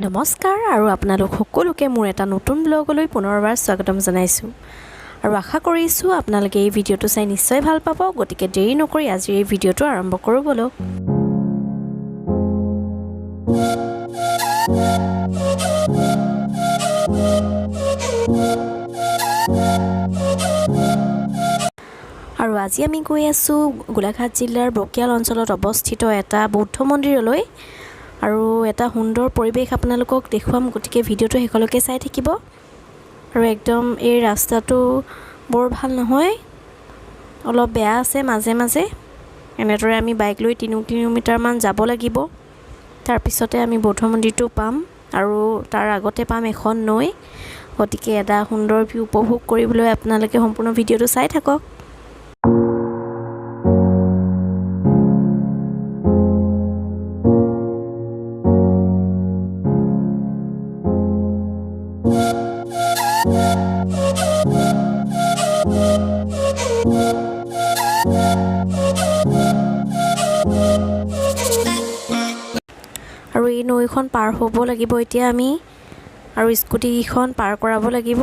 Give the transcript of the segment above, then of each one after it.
নমস্কাৰ আৰু আপোনালোক সকলোকে মোৰ এটা নতুন ব্লগলৈ পুনৰবাৰ স্বাগতম জনাইছোঁ আৰু আশা কৰিছোঁ আপোনালোকে এই ভিডিঅ'টো চাই নিশ্চয় ভাল পাব। গতিকে দেৰি নকৰি আজিৰ এই ভিডিঅ'টো আৰম্ভ কৰোঁ ব'লক। আৰু আজি আমি গৈ আছোঁ গোলাঘাট জিলাৰ বকিয়াল অঞ্চলত অৱস্থিত এটা বৌদ্ধ মন্দিৰলৈ আৰু এটা সুন্দৰ পৰিৱেশ আপোনালোকক দেখুৱাম। গতিকে ভিডিঅ'টো শেষলৈকে চাই থাকিব। আৰু একদম এই ৰাস্তাটো বৰ ভাল নহয়, অলপ বেয়া আছে মাজে মাজে। এনেদৰে আমি বাইক লৈ 3 কিলোমিটাৰমান যাব লাগিব, তাৰপিছতে আমি বৌদ্ধ মন্দিৰটো পাম আৰু তাৰ আগতে পাম এখন নৈ। গতিকে এটা সুন্দৰ ভিউ উপভোগ কৰিবলৈ আপোনালোকে সম্পূৰ্ণ ভিডিঅ'টো চাই থাকক। আৰু এই নৈখন পাৰ হ'ব লাগিব এতিয়া আমি আৰু স্কুটিকেইখন পাৰ কৰাব লাগিব।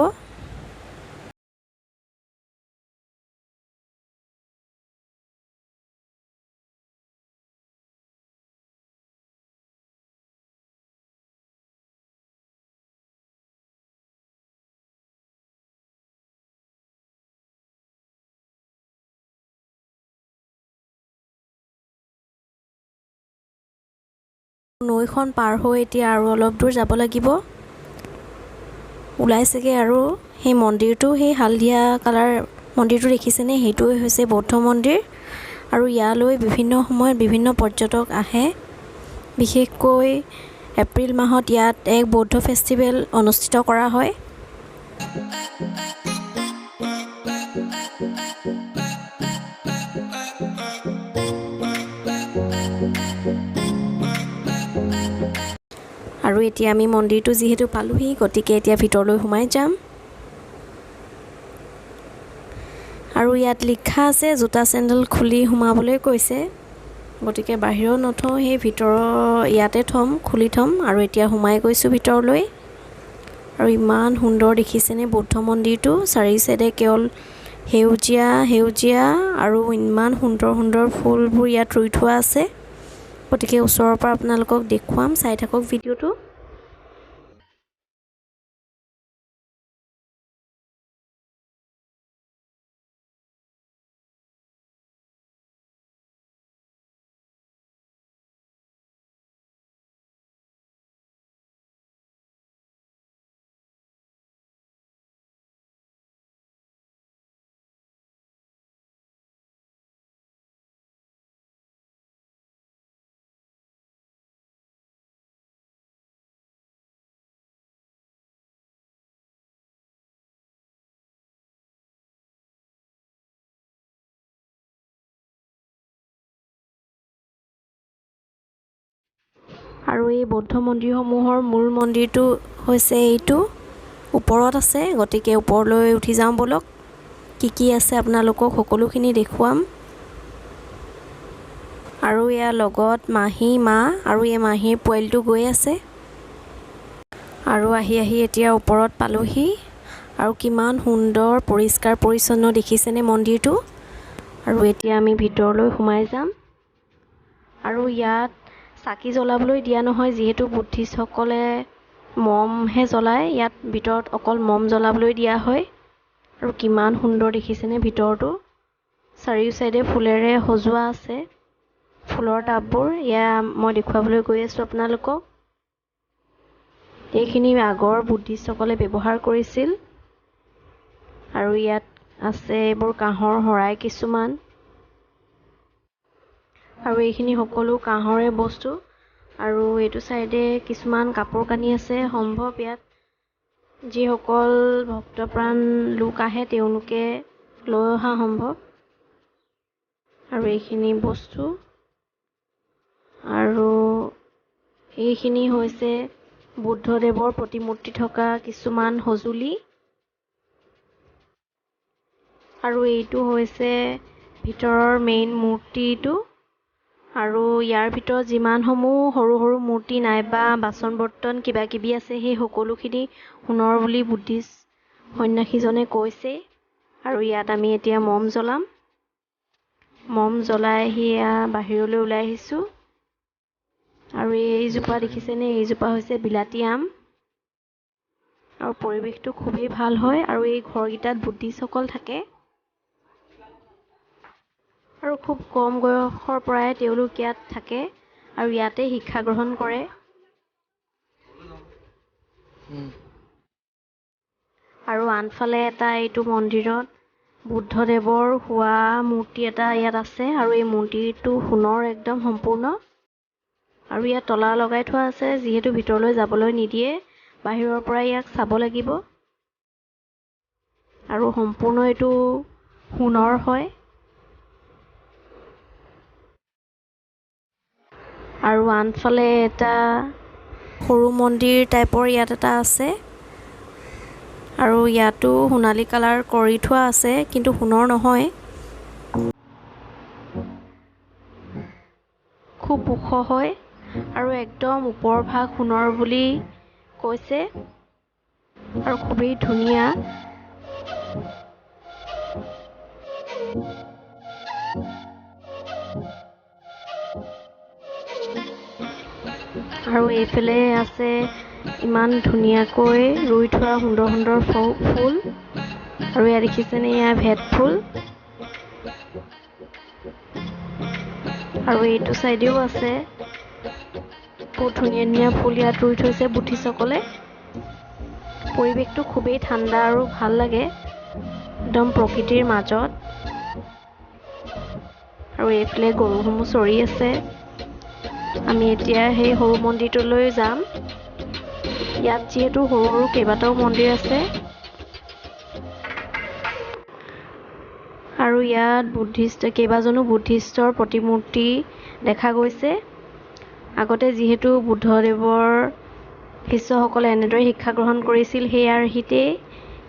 নৈখন পাৰ হৈ এতিয়া আৰু অলপ দূৰ যাব লাগিব। ওলাইছেগৈ আৰু সেই মন্দিৰটো, সেই হালধীয়া কালাৰ মন্দিৰটো দেখিছেনে? সেইটোৱে হৈছে বৌদ্ধ মন্দিৰ। আৰু ইয়ালৈ বিভিন্ন সময়ত বিভিন্ন পৰ্যটক আহে। বিশেষকৈ এপ্ৰিল মাহত ইয়াত এক বৌদ্ধ ফেষ্টিভেল অনুষ্ঠিত কৰা হয়। আৰু এতিয়া আমি মন্দিৰটো যিহেতু পালোহি, গতিকে এতিয়া ভিতৰলৈ সোমাই যাম। আৰু ইয়াত লিখা আছে জোতা চেণ্ডেল খুলি সোমাবলৈ কৈছে, গতিকে বাহিৰত নথওঁ, সেই ভিতৰৰ ইয়াতে থ'ম, খুলি থ'ম। আৰু এতিয়া সোমাই গৈছোঁ ভিতৰলৈ। আৰু ইমান সুন্দৰ দেখিছেনে বৌদ্ধ মন্দিৰটো? চাৰি চাইডে কেৱল সেউজীয়া সেউজীয়া আৰু ইমান সুন্দৰ সুন্দৰ ফুলবোৰ ইয়াত ৰুই থোৱা আছে। গতিকে ওচৰৰ পৰা আপোনালোকক দেখুৱাম, চাই থাকক ভিডিঅ'টো। আৰু এই বৌদ্ধ মন্দিৰসমূহৰ মূল মন্দিৰটো হৈছে এইটো ওপৰত আছে। গতিকে ওপৰলৈ উঠি যাওঁ ব'লক। কি কি আছে আপোনালোকক সকলোখিনি দেখুৱাম। আৰু ইয়াৰ লগত মাহী, মা আৰু এই মাহীৰ পোৱালিটো গৈ আছে। আৰু আহি আহি এতিয়া ওপৰত পালোহি। আৰু কিমান সুন্দৰ পৰিষ্কাৰ পৰিচ্ছন্ন দেখিছেনে মন্দিৰটো? আৰু এতিয়া আমি ভিতৰলৈ সোমাই যাম। আৰু ইয়াত চাকি জ্বলাবলৈ দিয়া নহয়, যিহেতু বুদ্ধিষ্টসকলে মমহে জ্বলায়। ইয়াত ভিতৰত অকল মম জ্বলাবলৈ দিয়া হয়। আৰু কিমান সুন্দৰ দেখিছেনে ভিতৰটো? চাৰিও চাইডে ফুলেৰে সজোৱা আছে, ফুলৰ টাববোৰ। এয়া মই দেখুৱাবলৈ গৈ আছোঁ আপোনালোকক। এইখিনি আগৰ বুদ্ধিষ্টসকলে ব্যৱহাৰ কৰিছিল। আৰু ইয়াত আছে এইবোৰ কাঁহৰ শৰাই কিছুমান। আৰু এইখিনি সকলো কাঁহৰে বস্তু। আৰু এইটো চাইডে কিছুমান কাপোৰ কানি আছে। সম্ভৱ ইয়াত যিসকল ভক্তপ্ৰাণ লোক আহে, তেওঁলোকে লৈ অহা সম্ভৱ। আৰু এইখিনি বস্তু আৰু এইখিনি হৈছে বুদ্ধদেৱৰ প্ৰতিমূৰ্তি থকা কিছুমান সঁজুলি। আৰু এইটো হৈছে ভিতৰৰ মেইন মূৰ্তিটো। আৰু ইয়াৰ ভিতৰত যিমানসমূহ সৰু সৰু মূৰ্তি নাইবা বাচন বৰ্তন কিবা কিবি আছে, সেই সকলোখিনি সোণৰ বুলি বুদ্ধিষ্ট সন্যাসীজনে কৈছে। আৰু ইয়াত আমি এতিয়া মম জ্বলাম। মম জ্বলাই আহি এয়া বাহিৰলৈ ওলাই আহিছোঁ। আৰু এইজোপা দেখিছেনে? এইজোপা হৈছে বিলাতী আম। আৰু পৰিৱেশটো খুবেই ভাল হয়। আৰু এই ঘৰকেইটাত বুদ্ধিষ্টসকল থাকে আৰু খুব কম বয়সৰ পৰাই তেওঁলোক ইয়াত থাকে আৰু ইয়াতে শিক্ষা গ্ৰহণ কৰে। আৰু আনফালে এটা এইটো মন্দিৰত বুদ্ধদেৱৰ শোৱা মূৰ্তি এটা ইয়াত আছে। আৰু এই মূৰ্তিটো সোণৰ একদম সম্পূৰ্ণ। আৰু ইয়াত তলা লগাই থোৱা আছে, যিহেতু ভিতৰলৈ যাবলৈ নিদিয়ে, বাহিৰৰ পৰা ইয়াক চাব লাগিব। আৰু সম্পূৰ্ণ এইটো সোণৰ হয়। আৰু আনফালে এটা সৰু মন্দিৰ টাইপৰ ইয়াত এটা আছে। আৰু ইয়াতো সোণালী কালাৰ কৰি থোৱা আছে, কিন্তু সোণৰ নহয়। খুব ওখ হয় আৰু একদম ওপৰ ভাগ সোণৰ বুলি কৈছে আৰু খুবেই ধুনীয়া। আৰু এইফালে আছে ইমান ধুনীয়াকৈ ৰুই থোৱা সুন্দৰ সুন্দৰ ফুল। আৰু এয়া দেখিছেনে? এয়া ভেট ফুল। আৰু এইটো চাইডেও আছে বহুত ধুনীয়া ধুনীয়া ফুল ইয়াত ৰুই থৈছে বুদ্ধিষ্টসকলে। পৰিৱেশটো খুবেই ঠাণ্ডা আৰু ভাল লাগে, একদম প্ৰকৃতিৰ মাজত। আৰু এইফালে গৰুসমূহ চৰি আছে। আমি এতিয়া সেই সৰু মন্দিৰটোলৈ যাম। ইয়াত যিহেতু সৰু সৰু কেইবাটাও মন্দিৰ আছে। আৰু ইয়াত কেইবাজনো বুদ্ধিষ্টৰ প্ৰতিমূৰ্তি দেখা গৈছে। আগতে যিহেতু বুদ্ধদেৱৰ শিষ্যসকলে এনেদৰে শিক্ষা গ্ৰহণ কৰিছিল, সেই আৰ্হিতেই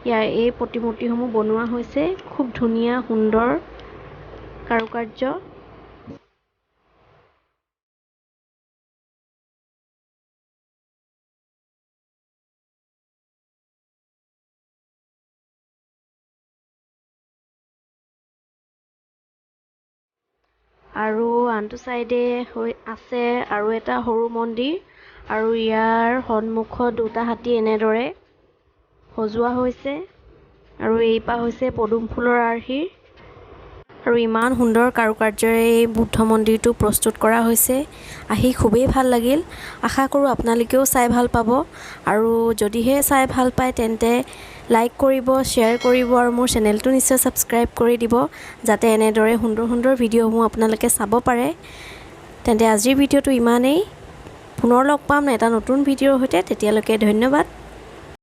ইয়াৰ এই প্ৰতিমূৰ্তিসমূহ বনোৱা হৈছে। খুব ধুনীয়া সুন্দৰ কাৰুকাৰ্য। আৰু আনটো চাইডে হৈ আছে আৰু এটা সৰু মন্দিৰ। আৰু ইয়াৰ সন্মুখত দুটা হাতী এনেদৰে সজোৱা হৈছে। আৰু এইপাহ হৈছে পদুম ফুলৰ আৰ্হিৰ। আৰু ইমান সুন্দৰ কাৰুকাৰ্যৰে এই বুদ্ধ মন্দিৰটো প্ৰস্তুত কৰা হৈছে। আহি খুবেই ভাল লাগিল। আশা কৰোঁ আপোনালোকেও চাই ভাল পাব। আৰু যদিহে চাই ভাল পায় তেন্তে লাইক কৰিব, শ্বেয়াৰ কৰিব আৰু মোৰ চেনেলটো নিশ্চয় ছাবস্ক্ৰাইব কৰি দিব, যাতে এনেদৰে সুন্দৰ সুন্দৰ ভিডিঅ'সমূহ আপোনালোকে চাব পাৰে। তেন্তে আজিৰ ভিডিঅ'টো ইমানেই। পুনৰ লগ পাম এটা নতুন ভিডিঅ'ৰ সৈতে। তেতিয়ালৈকে ধন্যবাদ।